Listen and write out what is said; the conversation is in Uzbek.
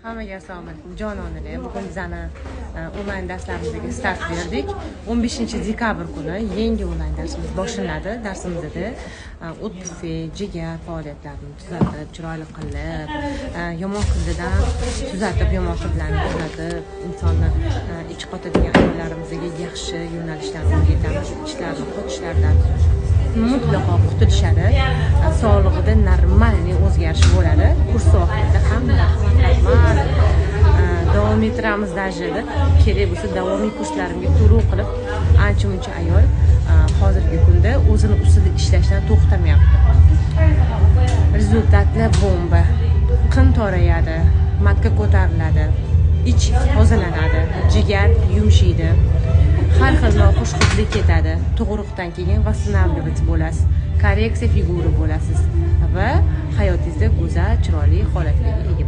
Hammaga assalomu alaykum, jononalar. Bugun bizani onlayn darslarimizga start berdik. 15 dekabr kuni yangi onlayn darsimiz boshlanadi. Darsimizda o't pufak, jigar faoliyatlarini tuzatib, chiroyli qilib, yomon hiddan tuzatib, yomon hidlarni tuzatib, insonni ichi qotadigan ayollarimizga yaxshi yo'nalishlarni o'rgatamiz. Ichlarni qotishlardan mutlaqo qutulishadi. Sog'lig'ida нормальный o'zgarish bo'ladi. Kurs vaqtida ham rahmat, rahmat. Davom ettiramiz даже deb, kerak bo'lsa davomiy kurslarimga to'lov qilib, ancha muncha ayol hozirgi kunda o'zini ustida ishlashdan to'xtamayapti. Результат lar bomba. Qin torayadi, матка ko'tariladi, ich tozalanadi, jigar yumshaydi, har xil noxush hidlar ketadi, tug'ruqdan keyin восстанавливаться bo'lasiz, коррекция фигуры bo'lasiz va hayotingizda go'zal, chiroyli holatlarga ega.